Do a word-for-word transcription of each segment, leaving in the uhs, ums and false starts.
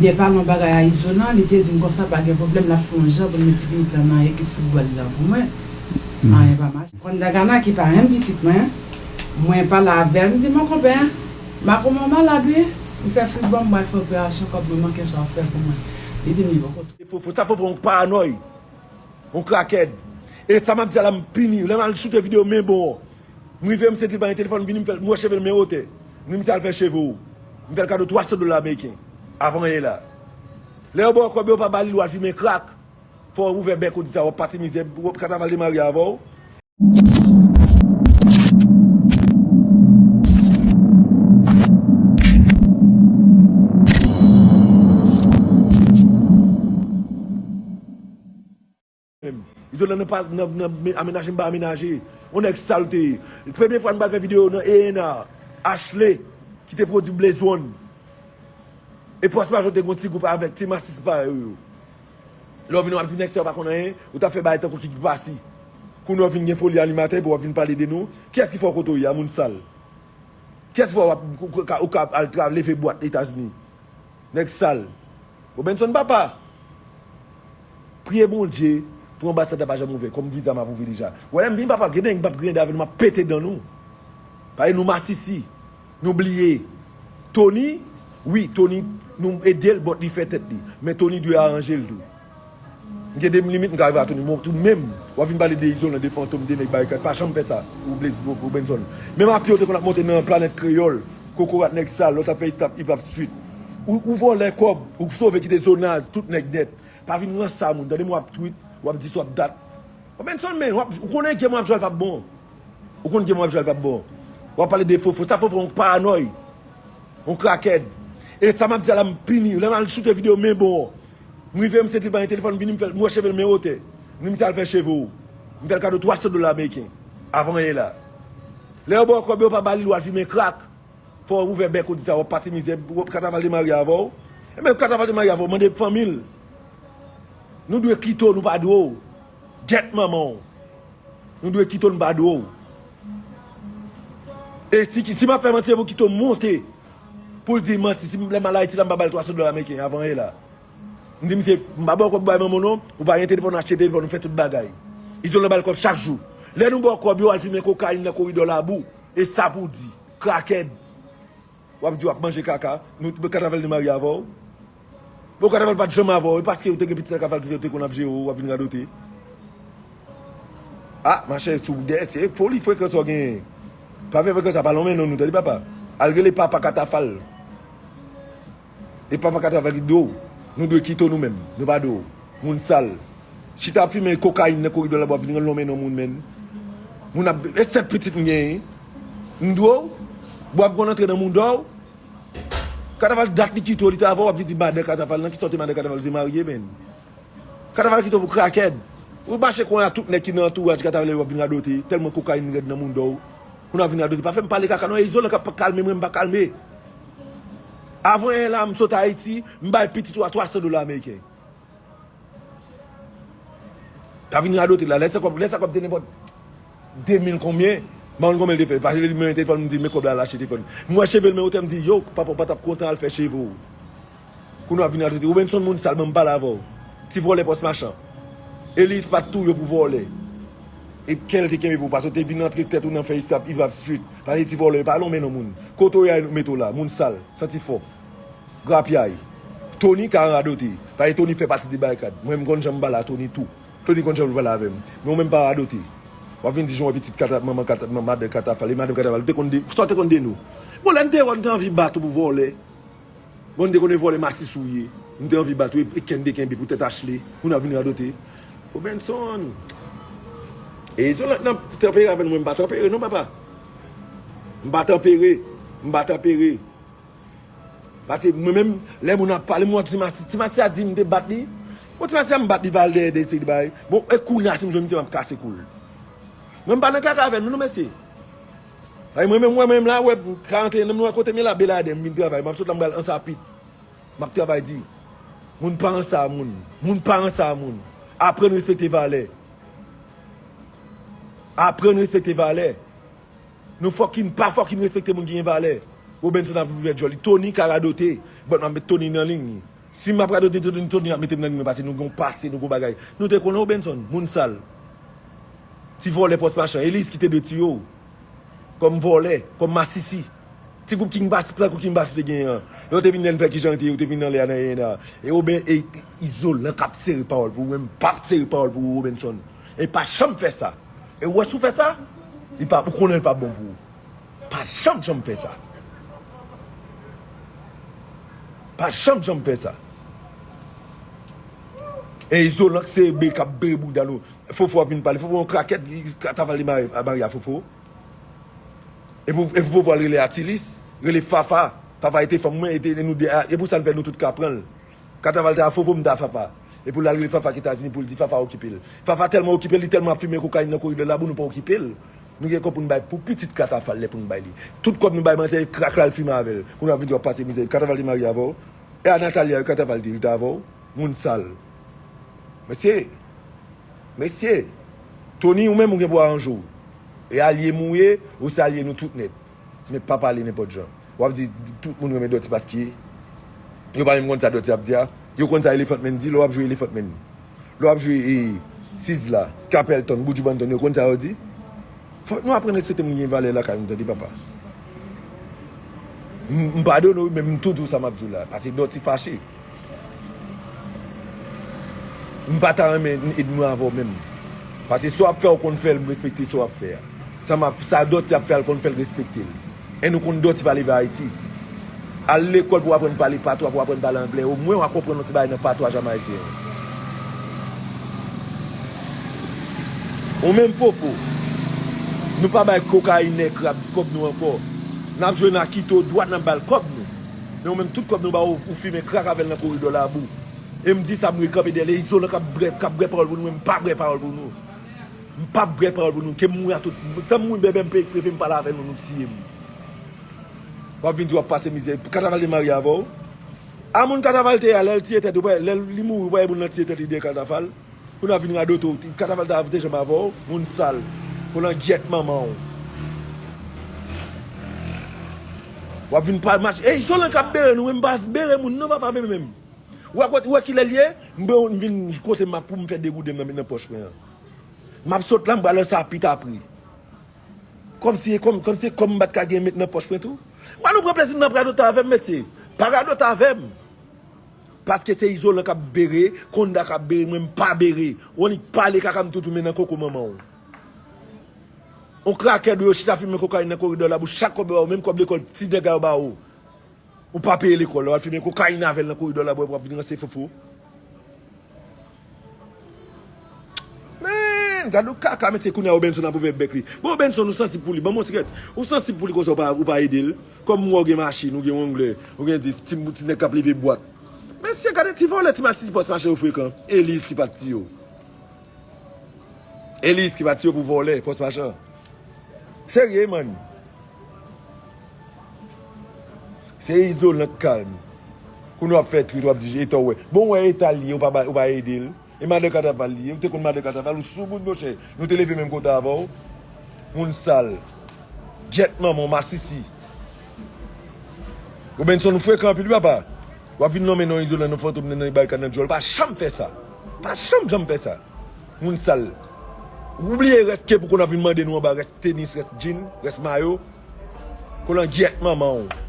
Yè pale yon bagay a Izolan, li te di m konsa pa gen pwoblèm, l ap fè yon jan pou l met ti pitit lan nan ekip foutbòl lan pou mwen. Anyen pa mache. Konn Dagana ki parenn pitit mwen, mwen pale avè l, m di, "Mon konpè, makoman w malad wi, m fè foutbòl, m pral fè operasyon, kòb mwen manke sa w fè pou mwen." Li di m li poko. Fofo, sa Fofo yon paranòy, yon krakèd. E sa m ap di a la, m pini. Lè m al choute videyo men bon, m rive, m sezi pa gen telefòn, m vini, m fè l, m wè cheve l men wotè. M di misye al fè cheve w. M fè l kado twa san dola ameriken. Avan yè la. Lè yo ba w kòb yo, pa ba li l, w al fimen krak. Fò w ouvè bèk ou di sa, w ap pati mizè, w ap kataval te marye avè w. Menm. Izolan nan pa, nan, nan amenaje m pa amenaje. On nèg sal ou te ye. Premye fwa m pral fè videyo nan E N A, Ashley, ki te pwodui Blaze One. E Pòs Majo te gon ti gwoup avèk ti masis pa yo yo. Lè w vin w ap di nèg sa yo pa konn anyen, ou t ap fè bagay tankou ki pasi. Kounye w vin gen foli animatè epi w ap vin pale de nou. Kiyès ki fè w kote w ye a, moun sal? Kiyès ki fè w ap, ou ka, ou ka al tra, leve bwat Etazini? Nèg sal. Robenson papa. Priye Bondye pou anbasad la pa janm ouvè, kòm viza m ap ouvri deja. Ou wè lè m vini papa, gen nèg m ap grende avè nou, m ap pete dan nou. Paske nou masisi, nou bliye. Tony, wi, Tony, nou ede l, but li fè tèt li. Men Tony dwe aranje l tou. M gen de limit, m ka rive a Tony, men tou menm, w ap vin pale de Izolan, de Fantom, de nèg Barikad, pa janm fè sa, ou Blaze, ou, ou Benson. Menm a pye w te konn ap monte nan Planèt Kreyòl, Kokorat nèg sal, lè w t ap fè Istap Hip Hop Street. Ou, ou vòlè kòb, ou sove kite Zonaz, tout nèg nèt. Pa vin ranse a moun, tande m w ap tweet, w ap di sa w ap dat. Ô Benson, men, w ap, ou konnen game w ap jwe a l p ap bon. Ou konn game w ap jwe a l p ap bon. W ap pale de Fofo, sa Fofo yon paranòy, yon krakèd. E sa m ap di a la, m pini, lè m al choute videyo men bon. M rive, m sezi pa gen telefòn, m vini, m fè l, m wè cheve l men wotè. M di misye al fè cheve w. M fè l kado twa san dola ameriken. Avan yè la. Lè yo ba w kòb yo, pa ba li l, w al fimen krak. Fò w ouvè bèk ou di sa, w ap pati mizè, w ap kataval te marye avè w. Enben, kataval te marye avè w, mande fanmi l. Nou dwe kite w, nou pa dwe w. Gèt manman w. Nou dwe kite w, nou pa dwe w. E si, si m ap fè manti, e pou kite w monte. Pou l di manti, si lè m al Ayiti la, m pa ba l twa san dola ameriken, avan yè la. M di misye, m pa ba w kòb bay manman w non, ou pa gen telefòn, achte telefòn, ou fè tout bagay. Izolan ba l kòb chak jou. Lè nou ba w kòb yo, al fimen kokayin nan koridò Labou. E sa pou w di, krakèd. W ap di w ap manje kaka, nou, Kataval te marye avè w. Bon, Kataval pa t janm avè w, e paske ou te gen pitit ak Kataval ki fè yo te konn ap jere w, w ap vin radote. Ah, machè, sou dèyè, se foli frekans w genyen. Pa fè frekans sa, pa lonmen non nou, tande papa. Al rele papa Katafal. E papa Katafal ki dwe w. Nou dwe kite w nou menm. Nou pa dwe w. Moun sal. Chita ap fimen kokayin nan koridò la, w ap vin rann lonmen non moun, menn. Moun ap, e sèt pitit m genyen. M dwe w. W ap konn antre nan mouda w. Kataval dat li kite w, li te avè w, w ap vin di madan Kataval nan, kisa w te madan Kataval, ou te marye, menn. Kataval kite w pou krakèd. Ou mache konnen a tout nèg ki nan antouraj Kataval yo, w ap vin radote, tèlman kokayin rèd nan mouda w. Kounye a w vin radote, pa fè m pale kaka non, e Izolan k ap kalme mwen, m pa kalme. Avan yè la, m sot Ayiti, m bay pitit ou a twa san dola ameriken. L ap vin radote la. Lè sa kòb, lè sa kòb te nenpòt de mil konbyen, m pa konn konbyen l te fè. Pase li di m men telefòn, m di men kòb la, l achte telefòn. M wè cheve l men wotè, m di, yo, papa, w pa t ap kontan al fè cheve w. Kounye a w vin radote. Robenson moun sal, ban m pale avè w. Ti vòlè pòs machan. Eliz pa t touye w pou vòlè. E kè l te kenbe pou w, pase w te vin antre tèt ou nan fè istap, Hip Hop Street. Pase ti vòlè, pa lonmen non moun. Kote w ye a, nou mete w la, moun sal, santi fò. Grapyay. Tony ka radote. Paske Tony fè pati de Barikad. Mwen, m konn jan m pale a Tony tou. Tony konn jan l pale avè m. Men ou menm pa radote. W ap vin di jan w wè pitit Kata, manman Kata, manman madan Katafal, e madan Katafal, ou te konn de, sa w te konn de nou. Bon, lè n te wè w, n te anvi bat ou pou vòlè. Bon, n te konnen vòlè masis ou ye. M te anvi bat ou, e, e kè n te kenbe pou tèt Ashley. Kounye a w vin radote. Ô Benson. E Izolan nan tanpere avè n, mwen m pa tanpere non, papa. M pa tanpere. M pa tanpere. Pase mwen menm, lè moun ap pale, m wè Ti Masi, Ti Masi a di m te bat li. Bon, Ti Masi a m bat li pa al dèyè de seri de bagay. Bon, e kounye a si m jwenn misye, m ap kase kou l. Mwen m pa nan kaka avè nou non, mesye. Ay, mwen menm, mwen menm la, wè, karannteyen an, mwen kote m ye la, Beladè, m vin travay, m ap sot la, m pral Ansapit. M ap travay di. Moun pa ranse a moun. Moun pa ranse a moun. Aprann respekte valè. Aprann respekte valè. Nou fucking, pa fucking respekte moun ki gen valè. Robenson ap ouvè djòl li. Tony ka radote. But m ap met Tony nan liy li. Si m ap radote Tony, Tony ap mete m nan limyè paske nou gen yon pase, nou gen yon bagay. Nou te konnen Robenson, moun sal. Ti vòlè pòs machan. Eliz ki te dwe tiye w. Kòm vòlè, kòm masisi. Ti gwoup King Bass, tankou King Bass ou te genyen an. Lè w te vin lè n fè kijan l te ye, ou te vin anlè a nan yena. E Roben, e Izolan k ap sere pawòl pou ou, men m p ap sere pawòl pou ou, Robenson. E pa janm fè sa. E ou wè si w fè sa, li pa, ou konnen l p ap bon pou ou. Pa janm, janm fè sa. Pa janm, janm fè sa. E Izolan k se be k ap bere bouda nou. Fofo ap vin pale. Fofo yon krakèt, Kataval li mare, mare a Fofo. E pou, e pou Fofo al rele Atilis, rele Fafa. Fafa e te fanm mwen, e te, e nou de a, e pou sa n fè nou tout ka pran l. Kataval te a Fofo, m te a Fafa. E pou l al rele Fafa k Etazini pou l di Fafa okipe l. Fafa tèlman okipe l, li tèlman ap fimen kokayin nan koridò la, pou nou pa okipe l. Nou gen kòb pou n bay pou pitit Katafal lè pou n bay li. Tout kòb nou bay manzè, krak la l fimen avè l. Kounye a w ap vin di w ap pase mizè. Katafal te marye avè w? E a Natalia, wi, Katafal di, li te avè w? Moun sal. Mesye, mesye, Tony, ou menm ou gen pou aranje w. E alye m ou ye, ou se alye nou tout nèt. Men pa pale nenpòt jan. W ap di tout moun renmen Dutty paske yo pa menm konn sa Dutty ap di a. Yo konn sa Elephant Man di, lè w ap jwe Elephant Man. Lè w ap jwe e, Sizzla, Capleton, Buju Banton, yo konn sa yo di. Fòk nou aprann respekte moun ki gen valè lakay nou, tande papa. M, m padone w, men m tou di w sa m ap di w la. Paske Dutty fache. M pa ta renmen n edmi avè w menm. Paske sa w ap fè, w konn fè l, m respekte sa w ap fè a. Sa m ap, sa Dutty ap fè a, l konn fè l, respekte l. E nou konn Dutty pa leve Ayiti. Al lekòl pou w aprann pale patwa, pou w aprann pale anglè. Omwen w a konprann yon ti bagay nan patwa jamayiken an. Ou menm Fofo, nou pa bay kokayinè krab kòb nou ankò. N ap jwenn Akito dwat, n ap ba l kòb nou. Men ou menm tout kòb nou ba ou, ou fimen krak avè l nan koridò labou. E m di sa, m rekanpe dèyè l, e Izolan k ap bwè, k ap bwè pawòl pou nou, men m pa bwè pawòl pou nou. M p ap bwè pawòl pou nou. Ke m mouri a tout. Tan m mouri bèbè m pe-, prefere m pale avè nou, nou tiye m. W ap vin di w ap pase mizè. Katafal te marye avè w? A moun Katafal te ye a, lè l tiye tèt, ou pa, lè li mouri, ou pa wè moun nan tiye tèt li dèyè Katafal? Kounye a vin radote w, Katafal ta te janm avè w, moun sal. Kolangyèt manman w. W ap vin pa mache. Ey, Izolan k ap bere nou, men m pa bere moun non, papa, men menm. Ou wè kote, ou wè kilè l ye? M bere, m vin kote m ap pou m fè degouden m nan, met nan pòch mwen an. M ap sot la, m pral nan sa pita pri. Kòmsi, kòm, kòmsi kòm m pa t ka gen met nan pòch mwen tou. Mwen nou pran plezi m nan pa radote avè m, mesye. Pa radote avè m. Paske se Izolan k ap bere, Konda k ap bere, mwen m pa bere. Ou annik pale kaka m toutou men nan koko manman w. On krakè dwe yo chita fimen kokayin nan koridò la, pou chak kòb yo ba ou, menm kòb lekòl ti nèg la yo ba ou. Ou pa peye lekòl la, w al fimen kokayin avè l nan koridò la, bwè, w ap vin ranse Fofo. Men, gad yon kaka, mesye, kounye a Robenson ap ouvè bèk li. Bon, Robenson, ou sansib pou li, ban m yon sigarèt. Ou sansib pou li konsa, ou pa, ou pa ede l. Kòm m wè w gen machin, ou gen Wrangler, ou gen dis, ti, ti nèg k ap leve bwat. Mesye, gade ti vòlè, ti masisi pòs machan yo frekan. Eliz ki pa t tiye w. Eliz ki pa tiye w pou vòlè, pòs machan. Serye, man. Se Izolan k kalm. Kounye w ap fè twit, w ap di eta w wè. Bon, w wè eta l ye, ou pa ba, ou pa ede l. E madan Kataval li ye, ou te konn madan Kataval, ou soumoun, monchè. Nou te leve menm kote avè w. Moun sal. Gyèt manman w, masisi. Robenson, ou frekan anpil, wi, papa. W ap vin nonmen non Izolan, non Fantom, nan, nan barikad, nan djòl. Pa janm fè sa. Pa janm, janm fè sa. Moun sal. Ou bliye rès ke pou konn ap vin mande nou anba, rès tenis, rès jean, rès mayo. Kolangyèt manman w.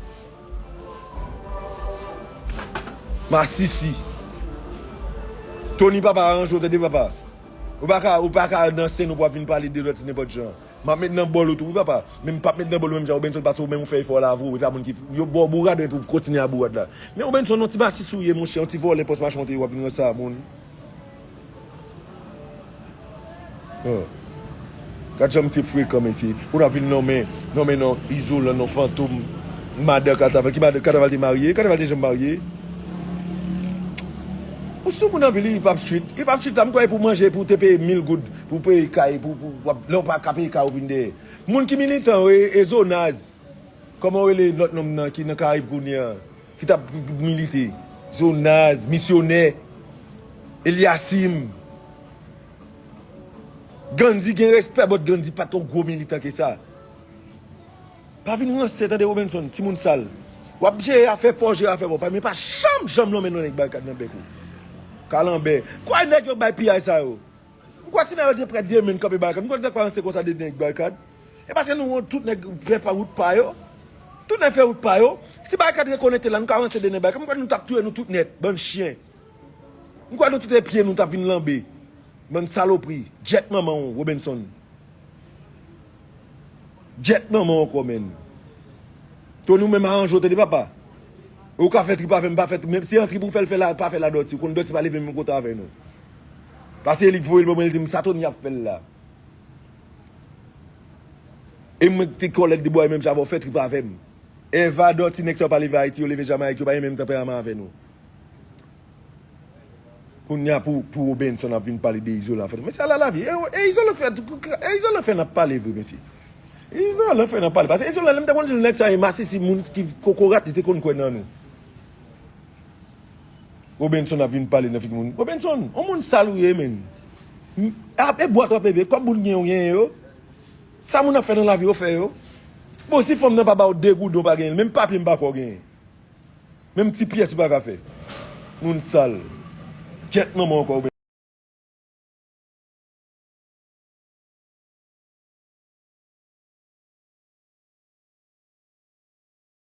Masisi. Tony, papa, aranje w, tande, papa. Ou pa ka, ou pa ka nan sen nou pou ap vin pale de lòt nenpòt jan. M ap met nan bòl ou tou, wi, papa. Men m p ap met nan bòl ou menm jan Robenson, paske ou menm ou fè efò la, vre, ou pa moun ki, yo ba w bourad, epi w kontinye a bourad la. Men Robenson, yon ti masisi w ye, monchè, yon ti vòlè pòs machan w te ye, w ap vin ranse a moun. Gad jan misye frekan, mesye. Pou n ap vin nonmen, nonmen non Izolan, non Fantom, madan Kataval. Ki madan Kataval te marye? Kataval te janm marye? Ou soumoun anpil, Hip Hop Street. Hip Hop Street la, m kwè pou manje, pou te peye mil goud, pou peye kay, pou, pou, w ap, lè w pa ka peye kay, ou vin dèyè. Moun ki militan yo, e, e Zonaz. Kòman w rele lòt nonm nan ki nan Karayib kounye a? Ki t ap milite. Zonaz, misyonè, Eliasim. Gandhi gen respè, but Gandhi pa t yon gwo militan ke sa. Pa vin ranse, tande, Robenson, timoun sal. W ap jere afè pa w, jere afè pa w, men pa janm, janm lonmen non nèg Barikad nan bèk ou. Kalanbè. Kwa nèg yo bay piyay sa yo? M kwè si nèg yo te prè demen kanpe Barikad, m kwè nèg pa ranse konsa de nèg Barikad. E paske nou wont tout nèg fè pa wout pa yo. Tout nèg fè wout pa yo. Si Barikad rekonekte la, nou ka ranse de nèg Barikad. M kwè nou t ap touye nou tout nèt, bann chen. M kwè nou tout epye nou t ap vin lanbe. Bann salopri. Djèt manman w, Robenson. Djèt manman w ankò, menn. Tony, ou menm aranje w tande, papa. Ou ka fè trip avè m, pa fè trip. Menm si se yon trip ou fè l fè la, pa fè l a Dòti. Ou konn Dòti pa leve menm kote avè nou. Paske li voye l ban mwen, li di m sa Tony ap fè l la. E mwen ki te kòlèg de bò, e menm jan avè w fè trip avè m. Eva, Dòti, nèg sa yo pa leve Ayiti, yo leve Jamayik, yo pa gen menm tanperaman avè nou. Kounye a pou, pou Robenson ap vin pale de Izolan fè. Mesye, ala lavi. E, e Izolan fè, e Izolan fè n ap pale vre, mesye. Izolan fè n ap pale. Paske Izolan, lè m te konn di nou nèg sa e masisi, moun ki kokorat, li te konn kwè nan nou. Robenson ap vin pale nan figi moun. Robenson, on moun sal ou ye, menn. M, ap, e bwat w ap leve, kòb moun gen ou genyen yo. Sa moun ap fè nan lavi yo fè yo. Bon, si fanm nan pa ba w de goud, ou pa genyen l. Menm papye m pa kwè w genyen. Menm ti pyès ou pa ka fè. Moun sal. Djèt manman w ankò,